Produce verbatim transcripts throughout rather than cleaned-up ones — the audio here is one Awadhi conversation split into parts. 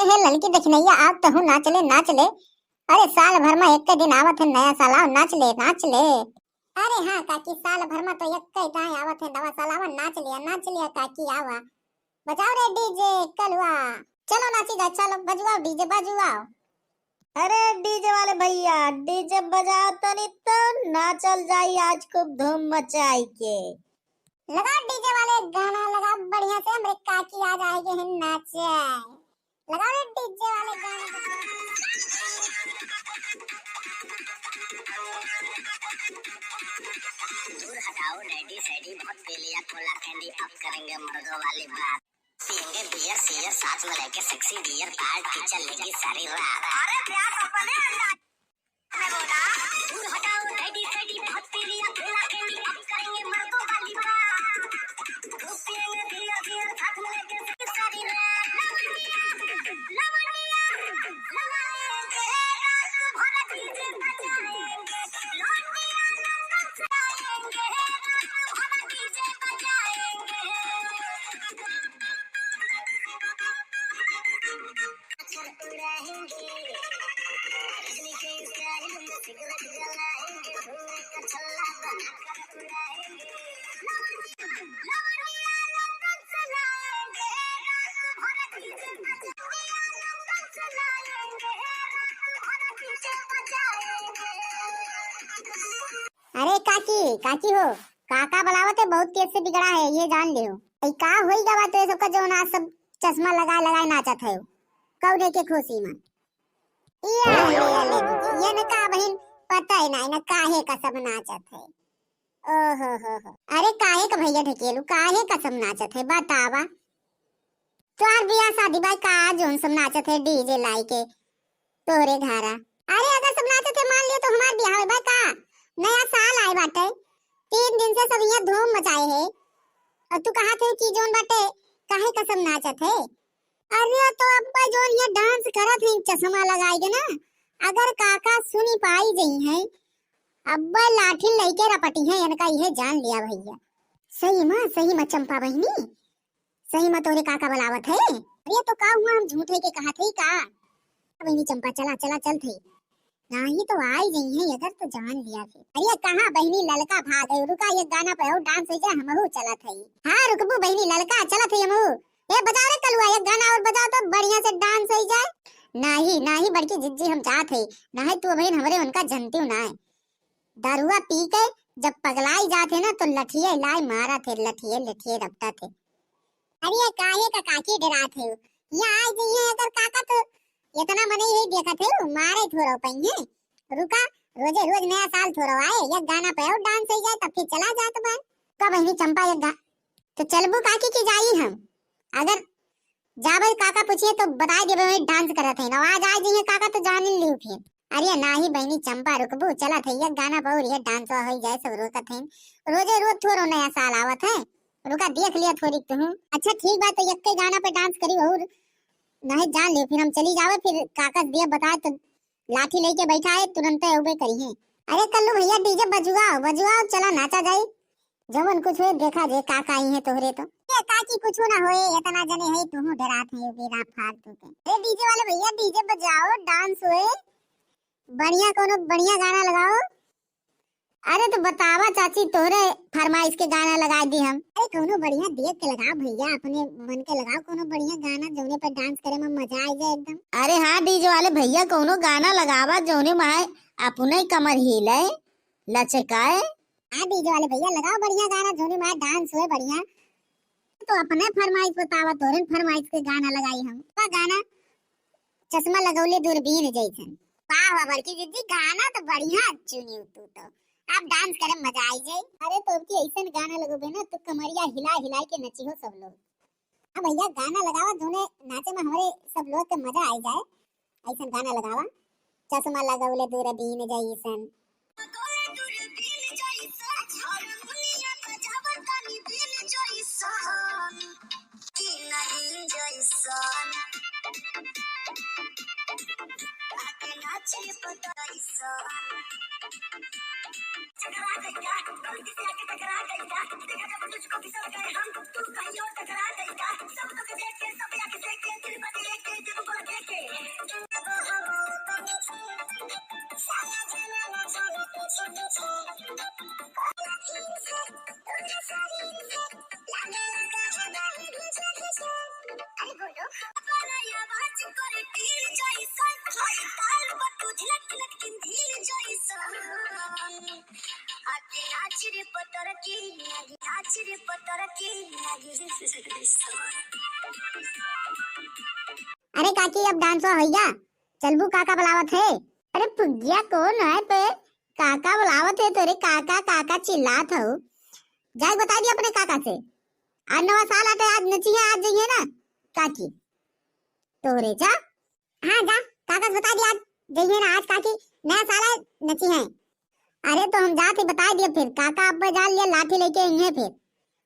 हे ललकी दखिनैया, आव तहूँ नाच ले, नाच ले। अरे साल भर मा एक्के दिन आवत है नया साल, आव नाच ले, नाच ले। अरे हाँ काकी, साल भर मा तो एक्के दाईं आवत है नवा साल, आवा नाच लिया, नाच लिया काकी, आवा। बजाओ रे डीजे कलुआ। चलो नाची जा, चलो बजवाओ डीजे, बजवाओ। अरे डीजे वाले भैया, डीजे बजाओ तनी तो नाचल जाई आज खूब धूम मचाई के। लगाओ डीजे वाले गाना, लगाओ बढ़िया से, हमरे काकी आ जाएगी है नाचे। लगाओ रे डीजे वाले गाना। दूर हटाओ डैडी सैडी, बहुत पी लिया कोला कैंडी, अब करेंगे मर्दों वाली बात। पियेंगे बियर सियर, साथ में लेके सेक्सी डियर, पार्टी चलेगी सारी रात। अरे प्यार अपने अंदाज में बोला। दूर हटाओ डैडी सैडी, बहुत पी लिया कोला कैंडी, अब करेंगे मर्दों वाली बात। पियेंगे बियर सियर, साथ में लेके सेक्सी डियर। अरे काकी, काकी हो, काका बुलावत है, बहुत तेज से बिगड़ा है, ये जान लियो। ई का होई गवा तो ये सबका जौन आज सब चश्मा लगाए लगाए नाचत है, कौने के खुशी में? ये ले, ये ले दीदी, ये न का बहिन, पता ही नहीं न काहे का सब नाचत है। ओहो हो हो। अरे काहे का भैया ढकेलू, काहे का सब नाचत है, बतावा। तोहार बियाह शादी बा का, जौन सब नाचत है डीजे लाई के तोहरे घरा? अरे अगर सब नाचत है, मान लियो तो हमार बियाह बा का? नया साल आए बाटे, तीन दिन से सब यहाँ धूम मचाए है, और तू कहा थे कि जौन बाटे काहे का सब नाचत है? अरे तो अब्बा जौन ये डांस करत है चश्मा लगाए के ना, अगर काका सुनी पाई जई है, अब्बा लाठी लेके रपटी है, इनका ये जान लिया भैया। सही में, सही में चंपा बहिनी, सही में तोहरे काका बुलावत है। अरे तो का हुआ, हम झूठ है के कहा थे का? बहिनी चंपा चला, चला चल थे। नाही तो आई जई है अगर तो जान लिया फिर। अरे कहाँ बहिनी ललका भाग है, रुका ये गाना पे और डांस हो जाए, हमहू चलत है। हाँ रुकबू बहिनी ललका, चलत है हमहू। ए बजाओ रे कलुआ, एक गाना और बजाओ तो बढ़िया से डांस हो जाए। नाही, नाही बड़की जिज्जी हम जात है, नाही तू बहिन हमरे उनका जनती ना है। दारुआ पी के जब पगलाई जात है ना तो लठिए लाई मारत है, लठिए लठिए रपटत है। अरे काहे का काकी डरात है? यहाँ आ जइहे अगर काका तो इतना मने यही देखत है, मारे थोड़ा पइहे। रुका, रोजे रोज नया साल थोड़ा आए, एक गाना पे और डांस हो जाए तब फिर चला जात बा। का बहिनी चंपा एक गा-, तो चलबू काकी की जाई हम? अगर जाबे काका पूछिए तो बताए देबे वही डांस करत है ना, आज आ जइहे काका तो जान लियो फिर। अरे नाही बहिनी चंपा रुकबू, चलत है एक गाना पर और ये डांस हो जाए, सब रोकत है। रोजे रोज थोड़ो नया साल आवत है, रुका देख लिया थोड़ी तुहू। अच्छा ठीक बा, तो यक्के गाना पे डांस करी और नाही जान लियो फिर हम चली जावे, फिर काका से दिया बताए तो लाठी लेके बैठा है, तुरंते उबे करी है। अरे कल्लू भैया डीजे बजुआओ, बजुआओ, चला नाचा जाए। जवन कुछ हुए देखा जे का का आई है तोहरे तो। ए काकी कुछ ना होए, इतना जने है तुहू डरात है बेरा फालतू के। अरे डीजे वाले भैया डीजे बजाओ, डांस होए। बढ़िया कोनो बढ़िया गाना लगाओ। अरे तो बतावा चाची, तोहरे फरमाइश के गाना लगा दी हम। अरे कोनो बढ़िया देख के लगाओ भैया, अपने मन के लगाओ कोनो बढ़िया गाना जौने पे डांस करे में मजा आ जाए एकदम। अरे हाँ डीजे वाले भैया कोनो गाना लगावा जौने में अपने कमर हिले, लचकाए। हाँ डीजे वाले भैया लगाओ बढ़िया गाना जौने में डांस होए बढ़िया। तो अपने फरमाइश बतावा, तोहरे फरमाइश के गाना लगाई हम। का गाना? चश्मा लगौले दूरबीन जैसन। वाह वाह बड़की दीदी, गाना तो बढ़िया चुनी तू तो। आप डांस करे मजा आई जाए। अरे तो की ऐसन गाना लगोबे ना तो कमरिया हिला हिला के नची हो सब लोग। हाँ भैया गाना लगावा जौने नाचे में हमरे सब लोग के मजा आई जाए। ऐसन गाना लगावा। चश्मा लगौले दूरबीन जैसन। अरे काकी, अब डांसवा होइगा, चलबू, काका बुलावत है। अरे फुग्गिया, कौन है पे? काका बुलावत है तोरे, काका काका चिल्लात हो। जाए बताइ दिया अपने काका से, आज नवा साल आटे, आज नचिहैं, आज जइहैं ना काकी। तोरे जा, हाँ जा, काका से बताइ दिया, आज जइहैं ना, आज काकी नया साल है, नचिहैं। अरे तो हम जात ही बताइ दिया फिर, काका अब्बे जान लिया लाठी लेके अइहैं फिर।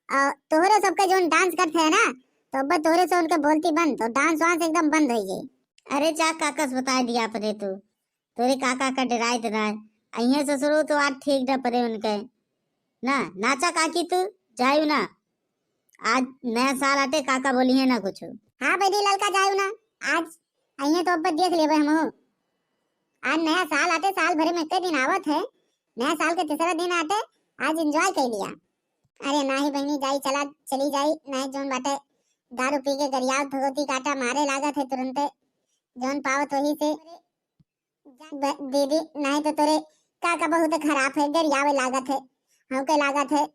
और तोहरे सबके जौन डांस करत है ना, तो अब्बे तोहरे से उनके बोलती बंद, तो डांस वांस एकदम बंद होइ गई। अरे जा, काका से बताइ दिया अपने तू, तोरे काका का डराइत ना है। अइहैं ससुरो तो आज ठीक न परे उनके। ना, नाचा काकी तू, जायू ना। आज नया साल आटे, काका बोलिहैं ना कुछ। हाँ बहिनी ललका, जायू ना। आज अइहैं तो अब्बे देख लेबे हमहू। आज नया साल आटे, साल भरे में एक दिन आवत है, नया साल के तीसरा दिन आटे, आज एंजॉय कइ लिया। अरे नाही बहिनी, जाई चला, चली जाई, नाही जौन बाटे दारू पी के गरियाव भगवती काटा मारे लागत है तुरंते, जौन पावत वही से। ब-, दीदी, नाही तो तोरे काका बहुत खराब है, गरियावे लागत है, हमके लागत है।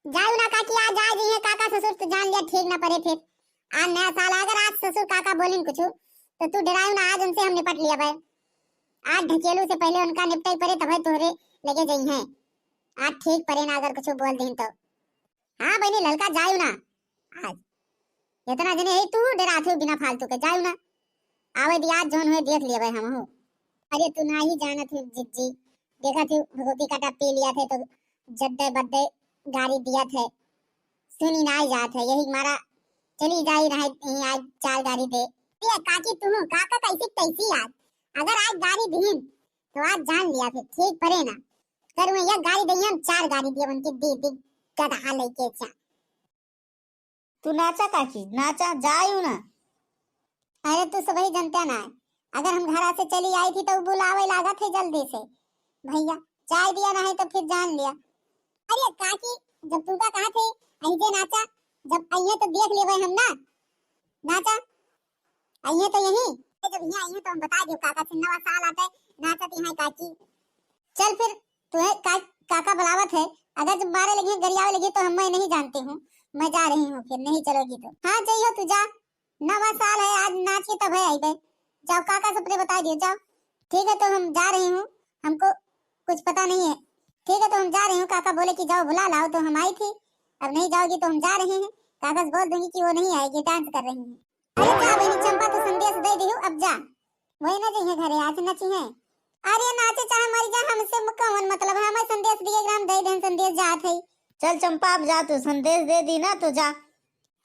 जायू ना काकी, आज आ जइहैं काका ससुर, तो जान लिया ठीक ना परे फिर। आज नया साल, अगर आज ससुर काका बोलिन कुछ, तो तू डरायू ना, आज उनसे हम निपट लिया भाई। आज ढकेलू से पहले उनका निपटाई परे, तबे तोहरे लगे जइहैं। आज ठीक परे ना, अगर कुछ बोल दिन तो। हाँ बहिनी ललका, जायू ना आज। इतना जने है तू डरात हो बिना फालतू के, जायू ना। आवे दिया, जौन हुए देख लेबे हमहू। अरे तू नाही जानत हो जिज्जी, देखत हो भगवती काटा पी लिया थे तो जद्दे बद्दे गारी दिया थे, सुनी नाही जात है, यही मारा चली जाई रहे यहीं आज चार गारी दे। ये काकी तुम काका कैसी कैसी आज, अगर आज गारी दीन तो आज जान लिया फिर ठीक परे ना, कर में यह गारी दे, हम चार गारी दिए उनकी दी दी गधा लेके जा। तू नाचा काकी, नाचा, जायू ना। अरे तू सबही जनता ना है, अगर हम घरा से चली आई थी तो बुलावे लागत है जल्दी से, भैया चाय दिया ना है तो फिर जान लिया। अरे काकी, जब तू का कहा थे, अहिजे नाचा, जब अइहैं तो देख लेबे हम ना, नाचा, अइहैं तो यहीं, जब यहाँ अइहैं तो हम बताइ दियो काका से नवा साल आटे, नाचत यहाँ काकी। चल फिर, तू है का, काका बुलावत है, अगर जब मारे लगी गरियावे लगी तो हम, मैं नहीं जानती हूँ, मैं जा रही हूँ, फिर नहीं चलोगी तो। हाँ जइयो तू जा, नवा साल है, आज नाच के तब है आई बे। जाओ काका सबके बताइ दियो, जाओ। ठीक है तो हम जा रही हूँ, हमको कुछ पता नहीं है। ठीक है तो हम जा रही हूँ, काका बोले कि जाओ बुला लाओ, तो हम आई थी, अब नहीं जाओगी तो हम जा रही हैं। काका से बोल दूंगी कि वो नहीं आएगी, डांस कर रही है। अरे जा बहिनी चंपा, तू संदेश दे दिहू, अब जा। वही ना जइहैं घरे, आज नचिहैं। अरे नाचे चाहे मरी जा, हमसे म-, कौन मतलब है, हमें संदेश दिए ग्राम दे देन, संदेश जात है। चल चंपा, अब जा, तू संदेश दे दी ना तो जा।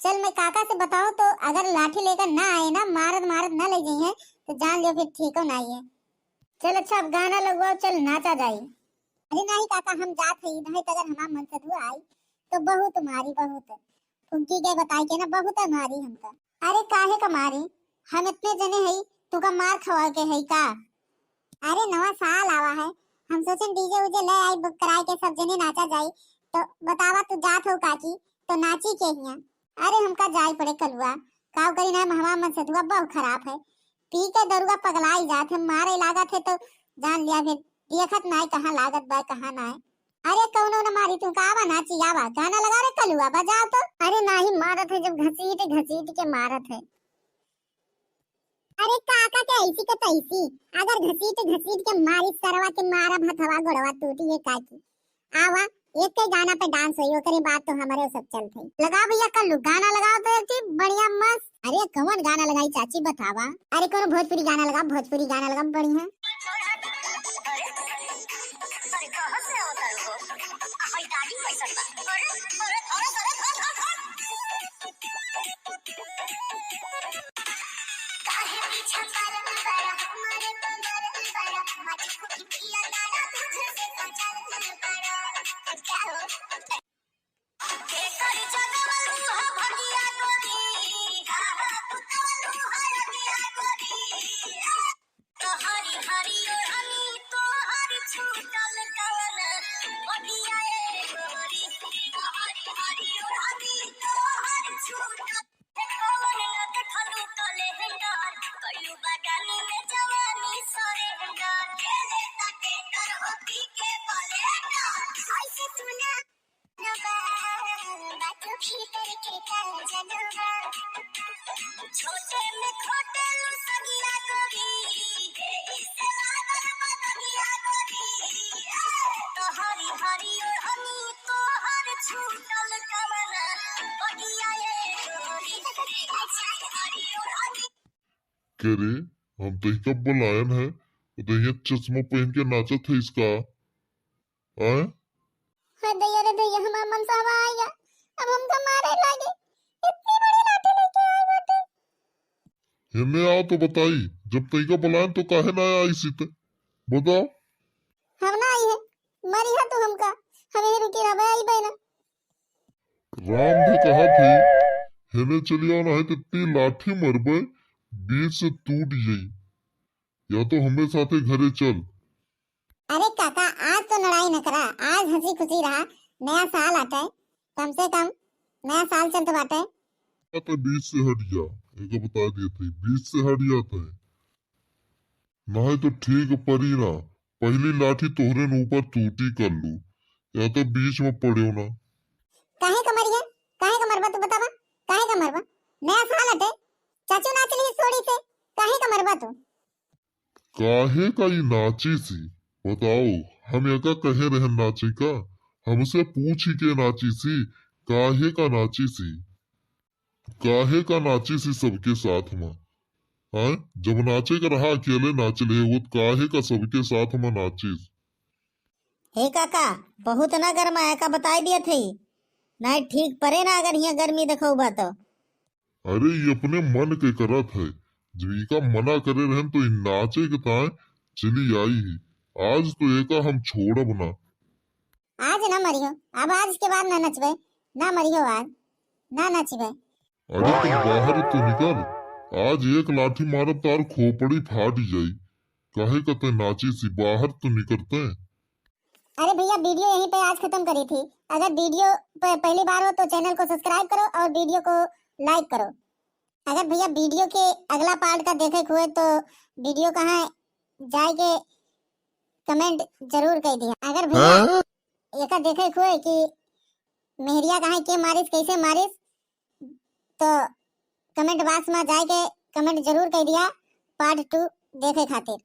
चल मैं काका से बताऊं तो अगर लाठी लेकर ना आए ना, मारत मारत ना ले जइहैं तो जान लियो फिर ठीक हो ना आइए। चल अच्छा अब गाना लगवाओ, चल नाचा जाई। अरे नाही काका, हम जात है, नहीं तो अगर हमार मन से दुआ आई तो बहुत मारी, बहुत। फुग्गी के बताई के ना बहुत मारी हमका। अरे काहे का मारी, हम इतने जने हई, तुका मार खवा के हई का? अरे नवा साल आवा है, हम सोचेन डीजे उजे ले आई, बुक कराए के सब जने नाचा जाई। तो बतावा तू जात हो काकी, तो नाची के हिया? अरे हमका जाए पड़े कलुआ, काव करी ना, हमार मन से दुआ बहुत खराब है, पी के दरुआ पगलाई जात है, मारे लागत है तो जान लिया फिर, देखत नाय कहाँ लागत बा कहाँ नाय। अरे कौनो न मारी, तू का आवा नाची आवा, गाना लगा रे कलुआ, बजाओ तो। अरे नाही मारत है, जब घसीट घसीट के मारत है। अरे काका के ऐसी के तैसी, अगर घसीट घसीट के मारी सरवा के मारा भथवा गोड़वा टूटी है काकी। आवा एक के गाना पे डांस होई, ओकरे बाद तो हमरे सब चलत है। लगाओ भैया कल्लू गाना लगाओ तो एक ठे बढ़िया मस्त। अरे कौन गाना लगाई चाची बतावा? अरे कौनो भोजपुरी गाना लगा, भोजपुरी गाना लगा बढ़िया। अरे, हम तोहिका बुलायन है, तो ये चश्मा पहन के नाचत है इसका, आय? हाय दैया रे दैया, हमार मनसहबा आइगा, अब हमका मारे लागे, इतनी बड़ी लाठी लेके आए बाटे। हेमे आओ तो बताई, जब तोहिका बुलायन तो काहे ना आइसी त? बताओ। हम ना आई है, मरिहा तू हमका, हम यहीं रुकी रहबे, आइबे ना। राम भी कहा थी, हेने चलिया ना है तो इतनी लाठी मरबे, बीच से टूट जाई, या तो हमें साथे घरे चल। अरे काका, आज तो लड़ाई न करा, आज हंसी खुशी रहा, नया साल आटे, कम से कम नया साल चलत बाटे। या तो बीच से हट जा, एक बता दिए थे, बीच से हट जाता है, नहीं तो ठीक परी ना, पहली लाठी तोहरे न ऊपर टूटी कर लू, या तो बीच में पड़ो ना। काहे का मरिया? काहे का मरबा तू बतावा? काहे का मरबा? नया साल हटे, चाचू नाच ली सोड़ी से, काहे का मरबा तू? काहे का ई नाची सी? बताओ, हम एका कहे रहन नाचे का? हमसे पूछी के नाची सी, काहे का नाची सी? काहे का नाचिस ई सबके साथ मा? हाँ, जब नाचे का रहा अकेले नाच ले, वो काहे का सबके साथ मा नाचिस? हे काका, बहुत ना गरमाया का बताई दिया थे, नहीं ठीक परे ना अगर हियाँ गर्मी देखौबा तो। अरे, ये अपने मन के करत है, जब इका मना करे रहन तो इ नाचे के ताए चली आई ही। आज तो एका हम छोड़ब ना। आज ना मरियो, अब आज के बाद ना नचबे, ना मरियो आज, ना नचबे। अरे तुम बाहर तो निकल, आज एक लाठी मारब तार खोपड़ी फाट जाई। काहे का ते नाची सी, बाहर तो निकलते। अरे भैया, वीडियो यहीं पे आज खत्म करी थी। अगर वीडियो प-, पहली बार हो तो चैनल को सब्सक्राइब करो और वीडियो को लाइक करो। अगर भैया वीडियो के अगला पार्ट का देखे के हुए तो वीडियो कहाँ जाए के कमेंट जरूर कर दिया। अगर भैया हाँ? एका देखे के हुए कि मेहरिया कहाँ के मारिस, कैसे मारिस, तो कमेंट बॉक्स में जाए के कमेंट जरूर कर दिया पार्ट टू देखे खातिर।